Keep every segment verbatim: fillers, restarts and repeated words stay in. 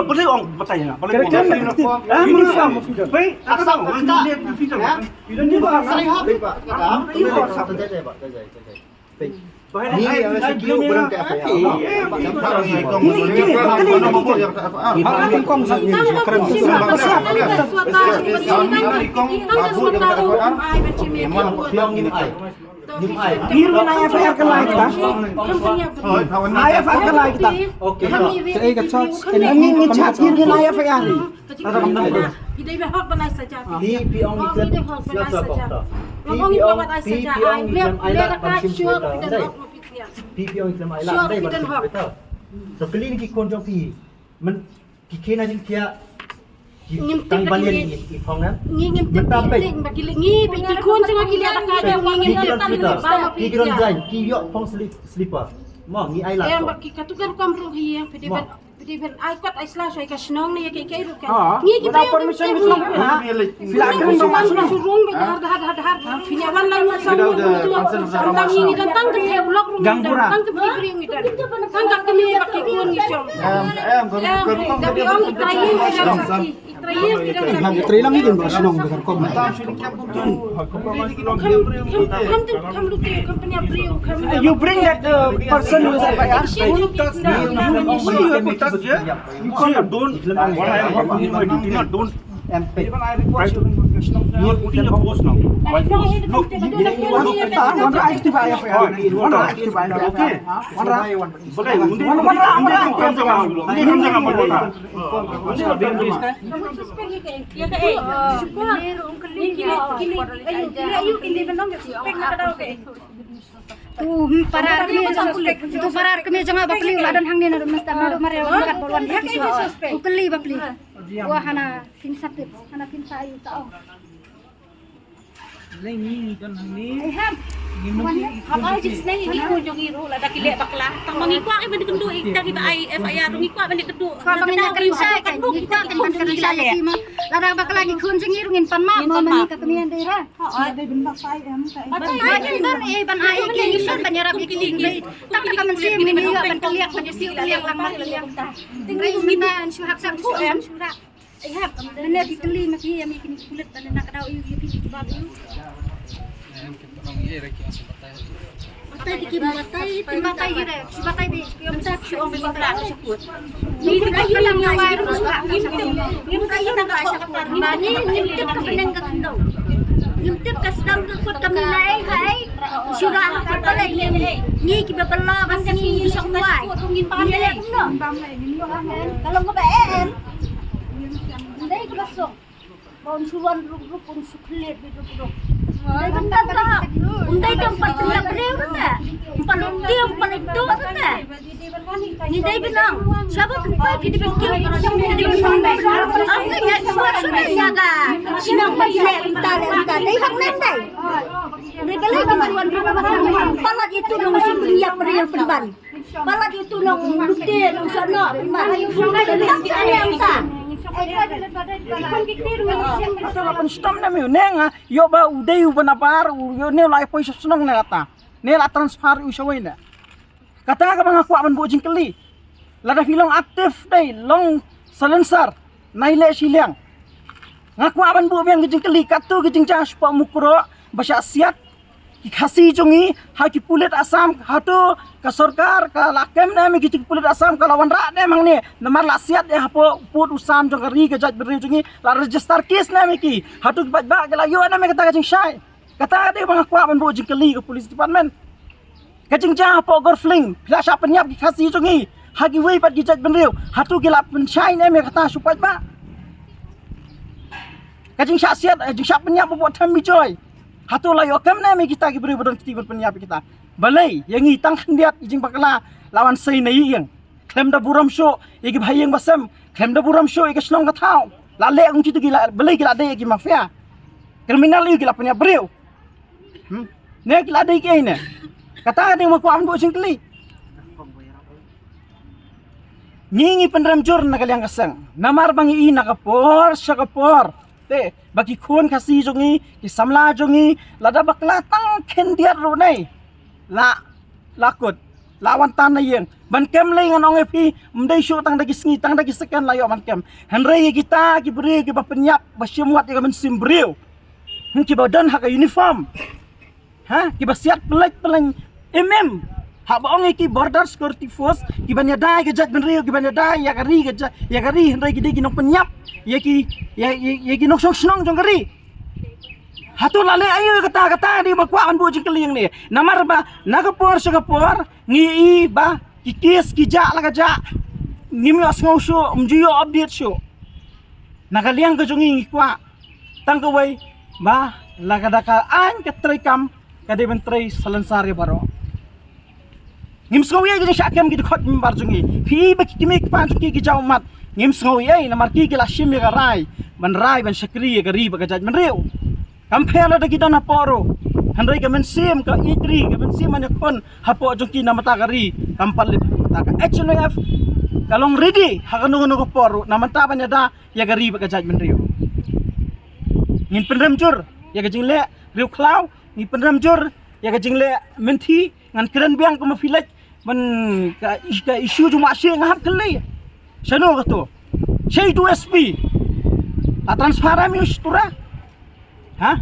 Balei, balei ong batai na, balei ong batai na. Uniform, uniform. Bai, asal kita. Uniform. Saya habis, Pak. Uniform. Ni, eh, sa ki u brang ka F I R. Ni ru na F I R ka lai ta. Na F I R ka lai ta. Okay. Sa ei ka charge. Ni ni charge ni na F I R. Ni pi ong ni klem. Ni pi ong ni klem ai la ban sim sweater. Pi pi ong ni klem ai la ban sim sweater. To kylli ki khun jong phi. Men ki khun na jingkhiah. Ngim tip. Tang ban ïa ki phong na. Ngi ngim tip. Mynta ki link ba ki link ngi ba ki khun jong ngi ki leh da ka jong ngi ngim tip. Ki don jaiñ ki ïoh phong slip-, slipper. Mo ngi ai la. Em ba ki katu ka rukom rung hi yang phi dei ban, phi dei ban ai kot ai sla shuwa ïa ka shnong ne ïa ka, ka rukom. Ngi ki briew permission ngi tip. Phi la kren ba ma shnong. Shu rung ba dahar dahar dahar dahar. Phi ïa wan lai ma shnong. Tang ngi dang tang ka thep lok rung. Tang ka briew ngi dang. Tang ka kmie ba ki khun ngi shong. Em, em, ka rukom ka rukom. Trei lang i ding ba shnong ba kan kom. You bring that, uh, person with F I R. You don't. What I am talking about, you know, don't. Even I request you, you are putting a post now. Look, look, look. Ah, one right to buy F I R. One right to buy F I R. Okay. One right. Bale, unde, unde, unde kam jama, unde kam jama bale. Tu, hmm, para army suspect. Tu para army jong nga bapli u la don hangne naduh mynstep naduh mar ïa u kat bol wan bapli. U kylli bapli. Wa hana phin sa tip, hana phin sa ïa u ta ong. Lei ngi ngi don hangne. Ai ham. Ngi mesti ikut. Hap ai jingshai ngi khun jong ngi ruh lada ki leh bakla. Tang ma ngi kwah ban ïakynduh ïa kita kiba ai F I R ruh ngi kwah ban ïakynduh. Kwah ban ïakynduh ïa ki ma. Lada bakla ngi khun jong ngi ruh ngin pan map ma ma ngi ka kmie dei ra. Ai dei ban batai em. Batai em don eh ban ai ki ngi shon ban ïarap ïa ki. Tang ka mynsiem ngi ïa ban kylliang ban ïasiew kylliang lang ma kylliang. Ngi ngi ban shu hap sang shu em shu rak. Ai hap, mynne phi kylli ma phi, ïa mi kine ki pulit, mynne na ka daw ïa phi ki jubab ïa. Batai ki kim batai, kim batai ki re, ki batai bi, ki mynta ki ong ki batai ki shakut. Ni ki batai ki nang wai ru shuwa. Ni batai ki nang wai shuwa. Ba ni ni tip ka bneng ka khyndew. Ni tip ka sdang ka kut ka mynai hai. Shura ha kut balei. Ni ki ba bala ba sini ni shong wai. Ni le kumno. Ka long ka ba em. Ndai ka ba song. Ba un shu wan rup rup un shu khlieh bit rup rup. Ndai ban tan ka. Ndai kam pat pynlap briew rup ka. Pat lut tieng pat lut tu rup ka. Ni dei ban ong. Sha ba pynpai phi dei ban kiew. Ang ka ïa shu shu dei ïa ka. Shnong ba phi leh rup ta leh rup ta. Dei hak nem dei. Dei ba leh ban shu wan rup rup. Palat itu nong shu pynïap briew pynban. Palat ïa utu nong lute nong sono. Ata la pynshitom ne me u neng a ïoh ba u dei u banabar u ïoh ne la poi sha shnong ne ata ne la transfer u shawei ne. Kata kaba nga kwah ban buh jingkylli. Lada phi long active dei long silencer. Nai leh shiliang. Nga kwah ban buh biang ka jingkylli katto ka jingjia shapoh Mukroh ba shah siat ki Khasi jong ngi ha ki pulit Assam, hato ka sorkar ka la kem ne em ïa ki pulit Assam, ka la wanrah ne em hangne namar la siat ïa hapoh pud u sam jong ka ri ka jaitbynriew jong ngi, la register case ne em ïa ki, hato ki paidbah ki la ïoh ne em ïa kata ka jingshai. Kata ka dei ba nga kwah ban buh jingkylli ka police department. Ka jingjia hapoh Gorfling, phi la shah pynïap ki Khasi jong ngi ha kiwei pat ki jaitbynriew, hato ki la pynshai ne em ïa kata shu paidbah. Ka jingshah siat, ka jingshah pynïap hapoh Thembijoy, hato la ïoh kem ne em ïa kita ki briew ba don kti ban pynïap ïa kita. Balei ïa ngi tang khyndiat ïa jingbakla la wan sei na ïing. Khlem da burom shuh ïa ki bahaïing basem, khlem da burom shuh ïa ka shnong ka thaw. La leh kum kitu ki la, balei ki la dei ïa ki mafia. Kriminal ïa ki la pynïap briew. Hmm? Ne ki la dei ki ei ne. Kata ka dei ma kwah ban buh jingkylli. Ngi ngi pynrem jur na ka liang ka seng. Namar ba ngi i na ka por sha ka por. Te ba ki khun Khasi jong ngi, ki samla jong ngi, lada bakla tang khyndiat ruh nei. La, la kut, la wan tan na ïing. Ban kem lei ngan ong ïa phi, ym dei shuh tang da ki sngi, tang da ki second la ïoh ban kem. Hynrei ïa kita ki briew kiba pynïap, ba shim wat ïa ka mynsiem briew. Hmm, kiba don ha ka uniform. Ha, kiba siat pynleit pynleit Em em. Haba ong ïa ki border security force, ki ban ïada ïa ka jaitbynriew, ki ban ïada ïa ka ri ka jait, ïa ka ri, hynrei ki dei ki nongpynïap ïa ki, ïa, ïa, ïa ki nongshong shnong jong ka ri. Hato la leh aïu kata, kata dei ba kwah ban buh jingkylli hangne. Namar ba na ka por sha ka por ngi i ba ki case ki jah la ka jah. Ngim ïoh sngew shuh, ym ju ïoh update shuh. Na ka liang ka jong ngi ngi kwah tang kawei ba la ka da ka aiñ ka treikam ka dei ban trei salonsar ïa baroh. Ngim sngew ïa ki jingshah kem ki dkhot member jong ngi. Phi ba ki kmie ki kpa jong ki ki jaw mat. Ngim sngew ïa namar ki ki la shim ïa ka rai ban rai ban shakri ïa ka ri bad ka jaitbynriew. Kam pher lada ki don hapoh ruh. Hynrei ka mynsiem ka ïeit ri, ka mynsiem ban ïakhun hapoh jong ki na bynta ka ri kam pat lip. Bynta ka H N O F ka long ready ha kano kano ka por ruh na bynta ban ïada ïa ka ri bad ka jaitbynriew. Ngin pynrem jur ïa ka jingleh riewkhlaw, ngin pynrem jur ïa ka jingleh mynthi. Ngan kren biang kum ma phi leh ban ka, ka issue jong ma shi nga hap kylli. Shano kato? Shei tu S P. La transfer ami u shi tura. Ha?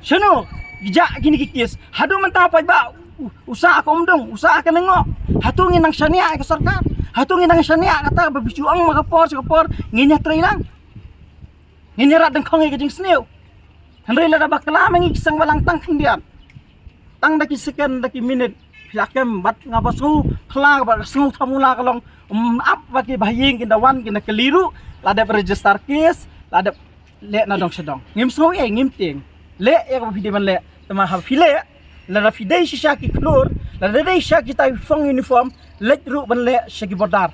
Shano? Gija kini ki case. Haduh mynta pat ba u-, usa ka umdong, usa ka nengo. Hato ngin nang shaniah ka sorkar. Hato ngin nang shaniah kata ba bisu ang ma ka por sha ka por ngin ïa trei lang. Ngin ïa rat dang khong ïa ka jingsniew. Hynrei lada ba klam ngi ki seng balang tang khyndiat. Tang da ki second da ki minute. Phi la kem bad nga ba sngew khla bad sngew thamula ka long. Um, ap ba ki ba ïing kin da wan kin da kylli ruh. La dep register case, la dep leh na dong sha dong. Ngim sngew ïa ngim tieng. Leh ïa ka ba phi dei ban leh. Tama ha phi leh. Lada phi dei shisha ki khlur, lada dei shisha kita ki phong uniform, leit ruh ban leh sha ki border.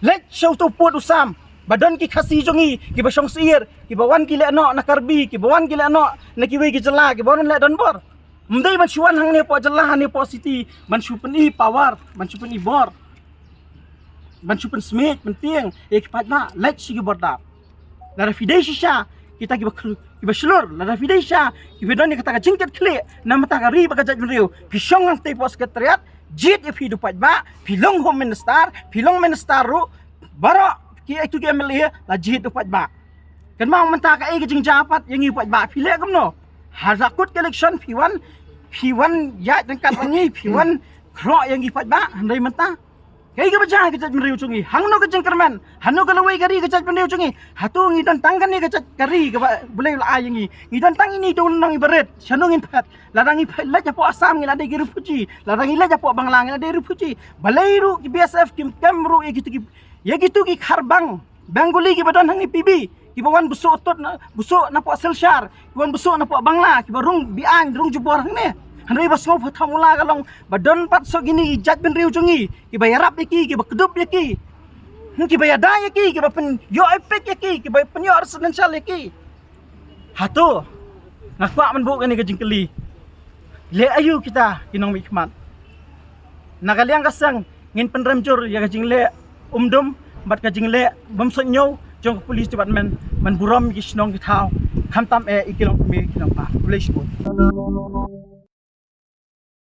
Leit sha uto u pud u sam, ba don ki Khasi jong ngi, ki ba shong syiar, ki ba wan ki leh noh na Karbi, ki ba wan ki leh noh na kiwei ki jylla, ki ba wan leh donbor. Ym dei ban shu wan hangne hapoh jylla, hangne hapoh city, ban shu pyni power, ban shu pyni bor. Ban shu pynsmit, ban tieng, ïa ki paidbah, leit sha ki border. Lada phi dei shisha, kita ki ba khl-, ki ba shlur, lada phi dei shisha, ki ba don ïa kata ka jingkit khlieh, na bynta ka ri bad ka jaitbynriew, phi shong hangtei hapoh secretariat, jied ïa phi da u paidbah, phi long home minister, phi long minister ruh, baroh, ki ïa tu ki M L A, la jied da u paidbah. Kan ma mynta kaei ka jingjia pat, ïa ngi u paidbah, phi leh kumno? Ha la kut ka election, phi wan, phi wan ïaid ryngkat bad ngi, phi wan khroh ïa ngi u paidbah, hynrei mynta. Kaei kaba jia ka jaitbynriew jong ngi, hangno ka jingkyrmen, hangno ka lawei ka ri ka jaitbynriew jong ngi, hato ngi don tang kane ka jait ka ri kaba Blei u la ai ïa ngi, ngi don tang ine i dewlynnong iba rit, shano ngin phet, lada ngi phet leit hapoh Assam ngi la dei ki refugee, lada ngi leit hapoh Bangla ngi la dei refugee, balei ruh ki B S F kim kem ruh ïa kitu ki, ïa kitu ki kharbang, Bengali kiba don hangne P B, kiba wan busuh tut na, busuh napoh Silchar, kiba wan busuh napoh Bangla, kiba rung beaiñ, rung jubor hangne. Hynrei ba sngewbha thamula ka long, ba don pat soh kine ki jaitbynriew jong ngi, kiba ïarap ïa ki, kiba kdup ïa ki. Hmm, kiba ïada ïa ki, kiba pynïoh epek ïa ki, kiba pynïoh residential ïa ki. Hato, nga kwah ban buh kane ka jingkylli. Leh aïu kita ki nongmihkhmat. Na ka liang ka seng, ngin pynrem jur ïa ka jingleh umdum, bad ka jingleh bym sngewthuh jong ka police department, ban burom ïa ki shnong ki thaw, khamtam eh ïa ki longkmie ki nongkpa. Khublei shibun.